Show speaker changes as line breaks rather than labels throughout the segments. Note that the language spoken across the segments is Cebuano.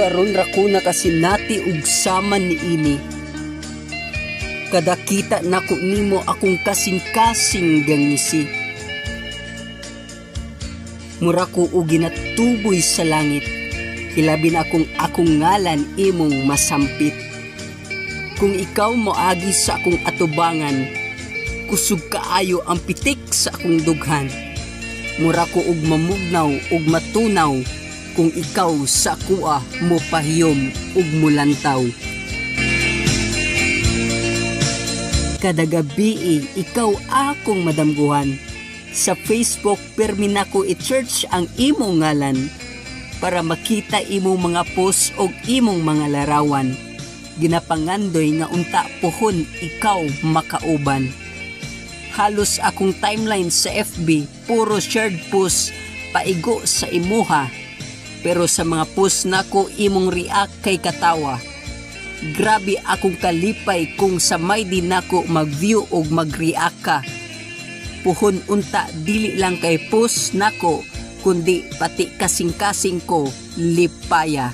Karon ra ko nakasinati og sama niini. Kada kita nako nimo akong kasing-kasing gangisi. Mura ko og ginatuboy sa langit. Hilabi na akong akong ngalan imong masampit. Kung ikaw moagi sa akong atubangan, kusog kaayo ang pitik sa akong dughan. Mura ko og mamugnaw og matunaw kung ikaw sa akoa mo pahiyom ug mulantaw. Kada gabi ikaw akong madamguhan. Sa Facebook pirmi nako i-search ang imong ngalan para makita imong mga post og imong mga larawan. Ginapangandoy nga unta pohon ikaw makauban. Halos akong timeline sa FB puro shared post paigo sa imuha. Pero sa mga post nako imong react kay katawa. Grabe akong kalipay kung sa may di nako mag-view og mag-react ka. Puhon unta dili lang kay post nako kundi pati kasing-kasing ko lipaya.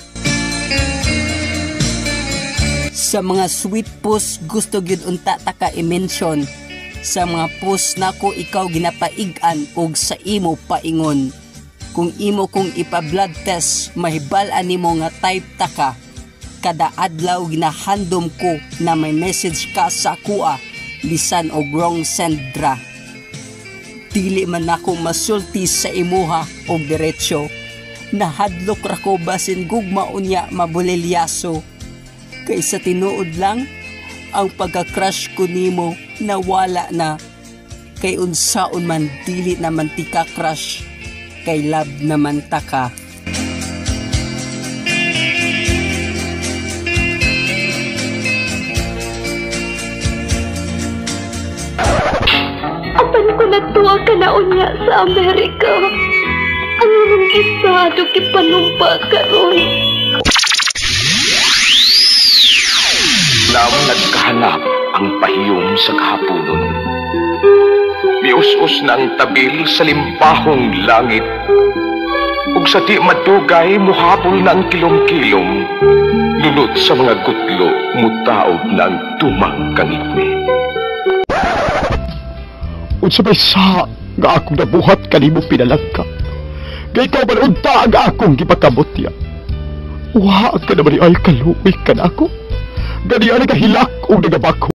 Sa mga sweet post gusto gyud unta ta ka i-mention. Sa mga post nako ikaw ginapaig-an og sa imo paingon. Kung imo kong ipa-blood test, mahibal-an nimo nga type ta ka. Kada adlaw ginahandom ko na may message ka sa akoa, bisan og wrong send ra. Dili man nako masulti sa imuha og diretso. Nahadlok ra ko basin gugma unya mabulilyaso. Kay sa tinuod lang, ang pagka-crush ko nimo nawala na. Kay unsaon man dili naman ti ka crush, kay love naman ta ka.
Apan ko natuwa ka na unya sa Amerika. Ang imong estado kipanumpa karon.
Lam nagkahanap ang pahiyom sa kahaponon. Mius-us na ang tabil sa limbahong langit. Ug sa di madugay muhabol na ang kilom-kilom. Lulot sa mga gutlo mutaob na ang tumang kangitni.
Unsa may sa nga akong nabuhat kanimo pinalangka. Nga ikaw man unta ang akong gipakamutya. Wa ka naman ay kaluoy ka na ako. Gani ang nagahilak o nagabako.